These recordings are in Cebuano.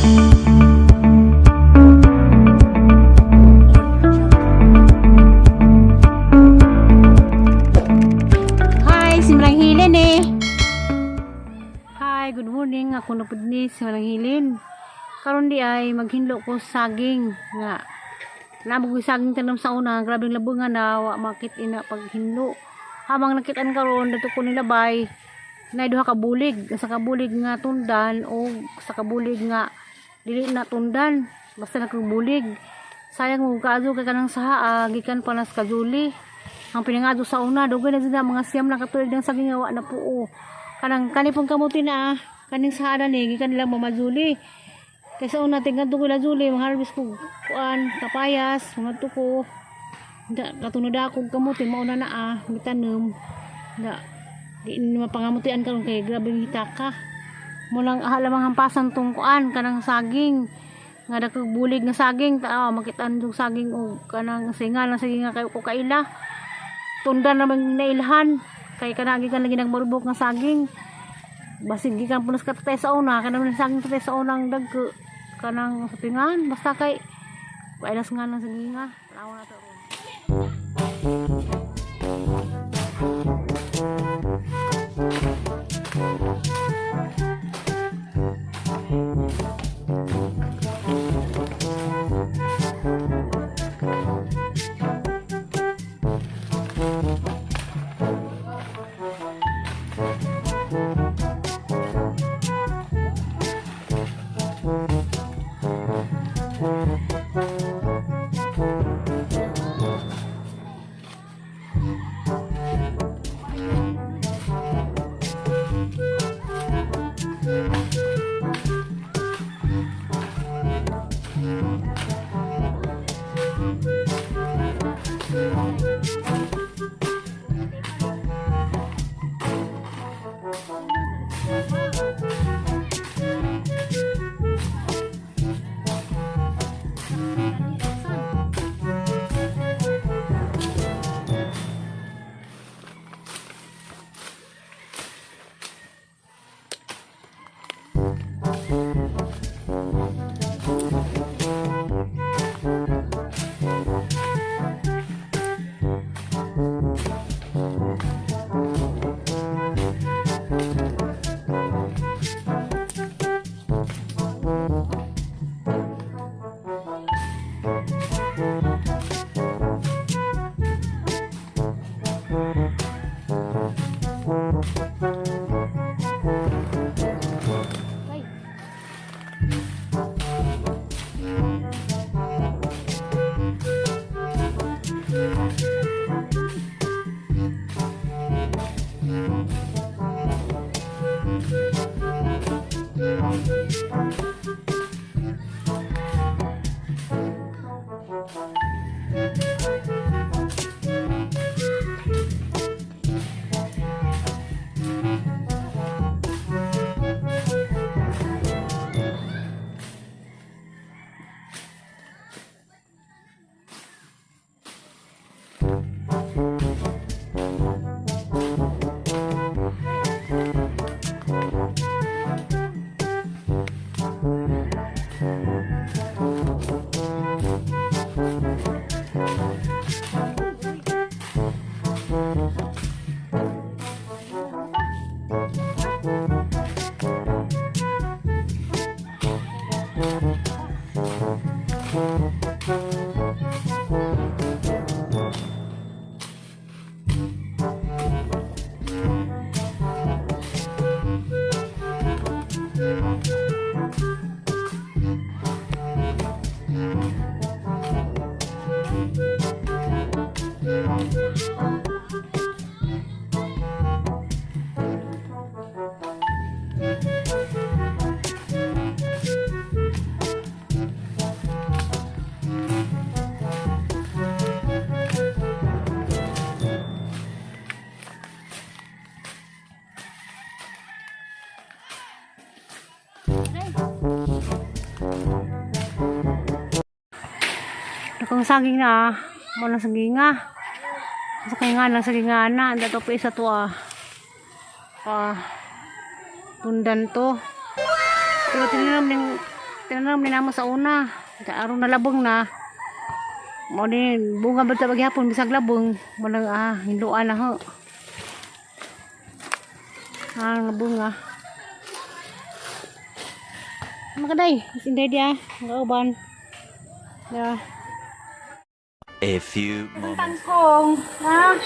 Hi, si Marang Hilin eh. Hi, good morning. Ako na pud ni si Marang Hilin. Karon di ay maghinlo ko saging nga. Namo ko saging tanom sa una, grabeng labungan na wa makit ina paghinlo. Habang nakitaan karon dato ko nilabay na duha ka bulig, sa kabulig nga tundan o sa kabulig nga dili na tundan, basta nakabulig. Sayang mo kaadto kay kanang saha ah, gikan pa nas kajuli. Ang pinangado sa una, dugay na jud na mga 9 na ka tuig ng saging nga wa na puo. Kanang kani pong kamuti na ah, kaning sahada ni gikan nila Mama Julie. Kaysa una tingnan ko kila Julie, mga-harvest ko kuan, kapayas, mga tuko. Da katunod ako kamuti mauna na ah, gitanom. Da di ni mapangamutian karon kay grabe hitaka. Mulang alamang hampasan tong kuan kanang saging nga dakog bulig nga saging ta ah, makitaan tong saging og kanang singa lang sige nga kayo ko kaila tundan naman nailhan kay kanagi kan lagi nagmarubok nga saging basig gikan punas ka tatay sa una kanang saging tatay sa unang dagko kanang sa pingan basta kay kailas nga lang saging nga tanawa na to ron. Ay. Dakong saging na, mo lang saging nga. Sa kay nga lang saging nga na, dato pa isa to ah. Pa tundan to. Pero tingnan naman yung Tinanom ni namo sa una. Aron nalabong na. Mao ni bunga ba ta paghapon bisag labong. Mo hinluan na ho. Ah, nga bunga. Makaday, inday dia, nga uban. Ya. A few moments. Tangkong, ha?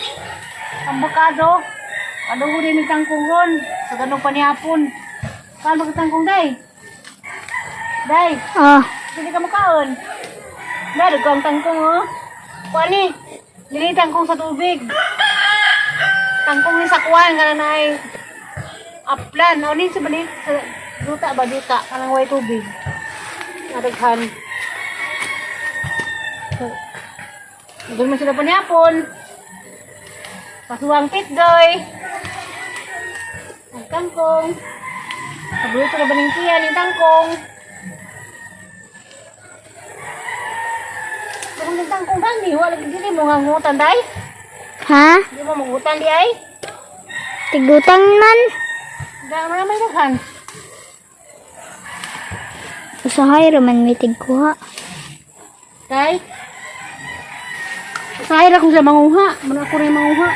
Ambokado. Ano rin yung tangkong ron? Sa ganong panihapon. Paano ka tangkong, day? Day, Ah, hindi ka makaon. Day, ko ang tangkong, oh. Kuan ni, dili tangkong sa tubig. Tangkong ni sa kuwan, kana na ay aplan. O ni sa balik, sa duta ba, duta. Kanang way tubig. Nadaghan. So, doon mo sila panihapon. Pasuwang pitdoy. Ang kangkong. Paborito na ba ng tiyan yung tangkong? Kung yung tangkong dani, wala dili mo nga ngutan day. Ha? Di mo mangutan di ay. Tigutang man. Dahil mo naman daghan. Usahay raman may tigkuha. Day. Usahay ra kung sila manguha. Muna ako rin manguha.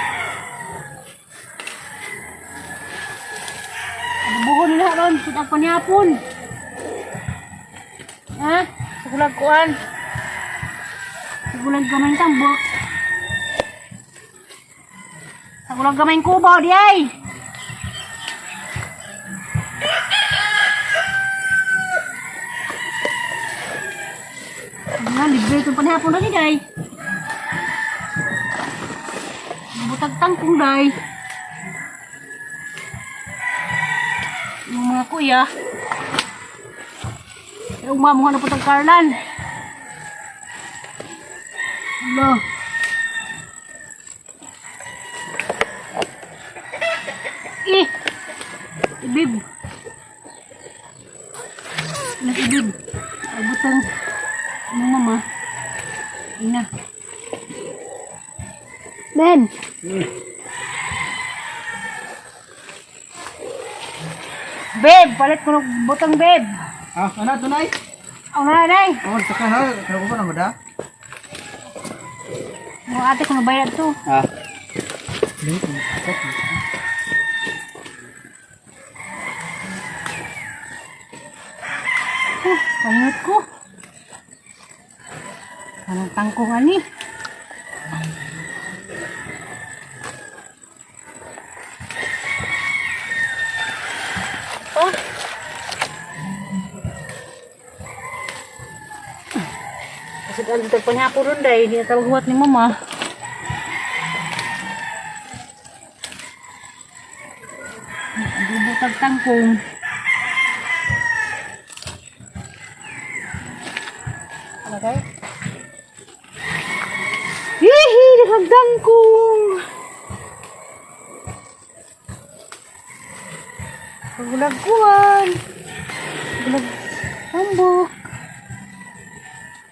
Buhon nila ron. Kita pa nihapon. Ha? Sa kuan. Sa gulag gamay tambok. Sa gulag gamay kubo, di ay. Nga, libre itong panihapon na ni day. Butag tangkong day. Yung mga kuya. Eh, umamuha na po tang Carlan. Hello. Eh! Ibib. Nag-ibib. Abutang mo mama. Ina. Ben. Babe, palit ko ng butang babe. Ah, ano tunay? Ang nanay. Oh, saka ha, kaya ko ba na da? Mga ate ko nabayad to. Ah. Oh, pangit ko. Anong tangkong ani? Oh. Kasi ang dito pa niya po ron dahil hindi na tawag huwat ni mama. Bubutag tangkong. Ano tayo? Hihi! Nakagdangkong! Pagulagkuhan! Gulag tambok!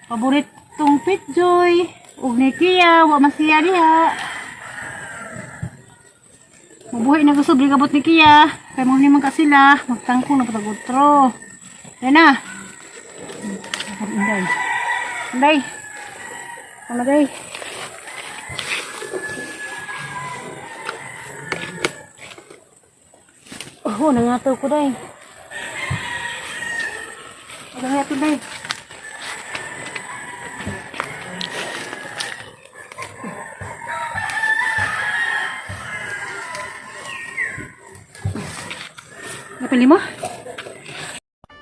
Paboritong Pitjoy! Ug ni Kia, wa masiya diha. Mabuhay na gusto, kabot ni Kia. Kay mo ni man ka sila, magtangkong na patagutro. Yan na. Inday. Inday. Ano day? Oh, nangato ko day. Nangato day. Napili mo?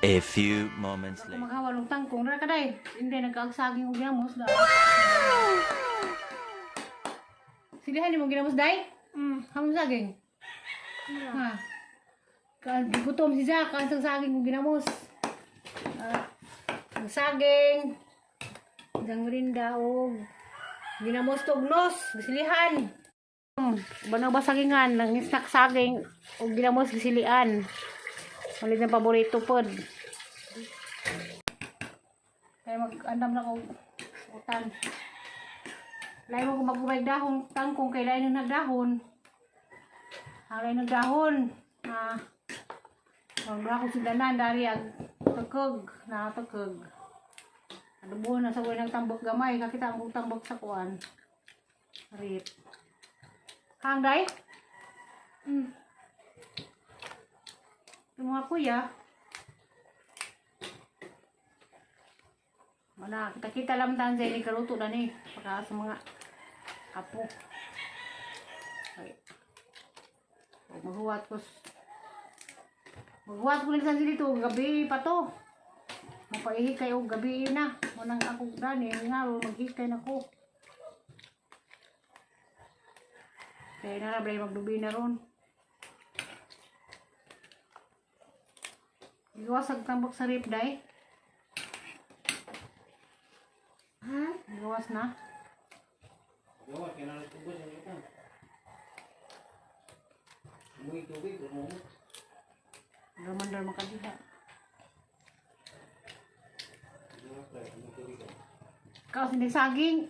A few moments later. Maghawalong tangkong ra ka day. Hindi nagkaagsaging og ginamos da. Silihan nimo ginamos day? Hamon saging. Ha. Kaan gutom si Jack, kaan sang saging og ginamos. Ah, ang saging. Dang rinda og ginamos tugnos, gisilihan. Banaw ba sagingan, nang snack saging og ginamos gisilian. Malit ang paborito pod. Kaya mag-andam na ko utang. Lain mo kung magubay dahon, tangkong kay lain ng nagdahon. Ang lain ng dahon. Ah, magdahon sila na, dari ang Tukog, nakatukog. Adobo na sa ng tambok gamay. Kakita ang kong tambok sa kuan. Rip. Hang day? Yung mga kuya. Wala, kita-kita lang tan sa ini kaluto na ni. Pagka sa mga apo. Ay. O, maghuwat ko. Maghuwat ko lang sa dito gabi pa to. Mapaihikay og gabi na. Munang ako gani nga maghikay na ko. Kaya na ra magdubi na ron. Iwas ang tambok sa rip day. Ha? Iwas na. Gawa, kailangan tubos ang ito. Umuwi tubig, umuwi. Ramandar makadiha. Kaos hindi saging.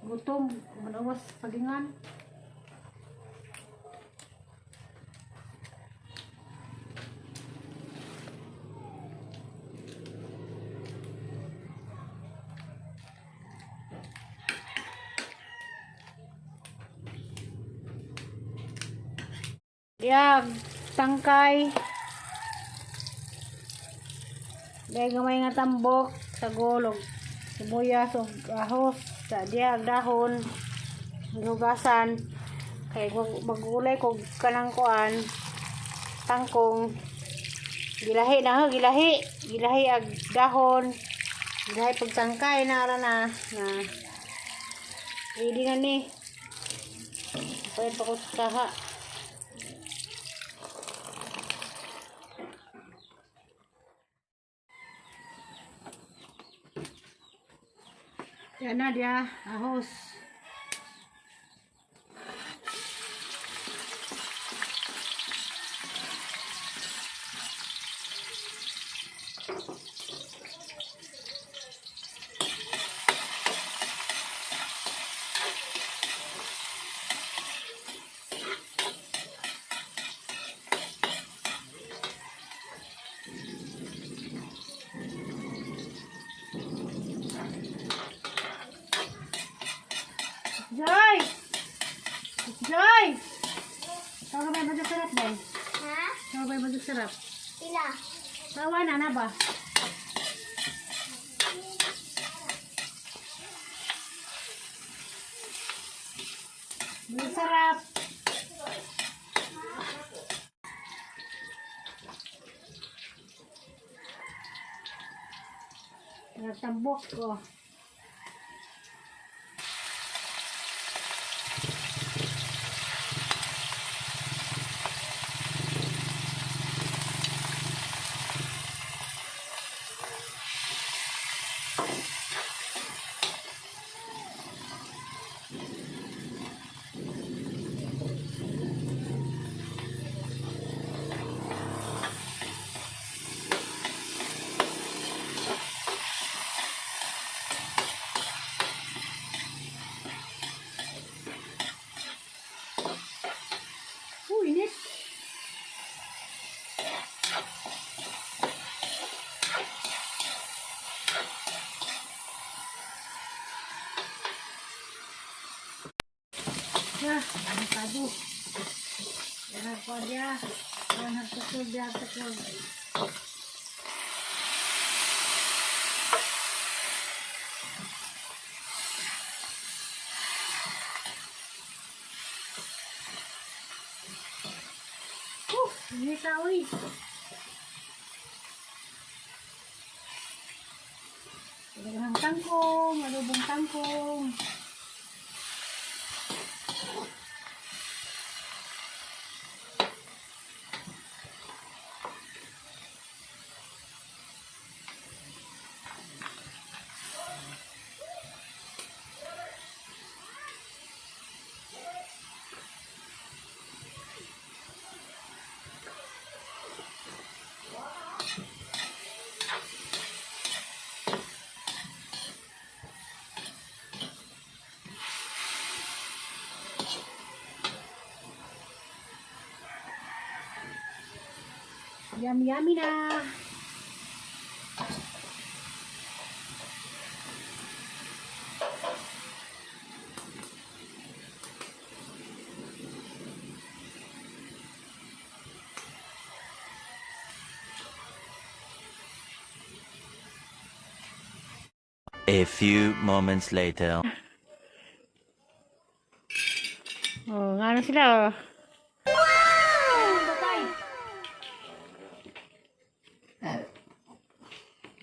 Gutom, manawas sagingan. Diag, tangkay. Dahil gamay nga tambok, tagulog, sibuyas o ahos, sa diag dahon, hugasan. Kay magulay kog kanang kuan, tangkong, gilahi na ho, gilahi, gilahi ag dahon, gilahi pagtangkay na ara na, na, ready na ni. Pwede pa ko sa kaha. Yan na dia, ahos. Joy! Joy! Tawa ba yung sarap ba? Ha? Tawa ba yung sarap? Pila? Tawa na na ba? Ang sarap. Natambok ko. Uy, init. Ya, avocado. Ya, ko dia. Ang tukol dia tukol. Init ka, uy. Daghang kangkong, adobong kangkong. Yummy, yummy na. A few moments later. Oh, nga na sila oh.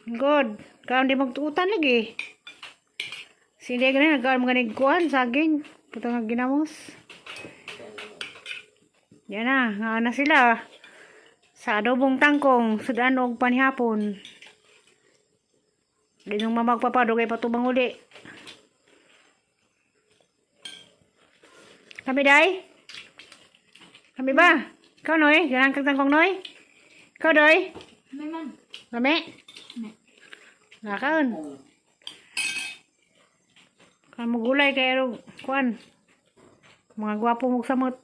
Good. Kaon di magtuutan lagi. Sige ganun, nagkaon mga nagkuhan, saging. Puta nga ginamos. Yan na, nga na sila. Sa adobong tangkong, sudan og panihapon. Di nung mamagpapadugay patubang uli. Kami day? Kami ba? Ikaw, Noy? Ganang kag tangkong, Noy? Ikaw, Doy? May man. Lami? Nakaon. Kan mo gulay kay ro kuan. Mga gwapo mo samot.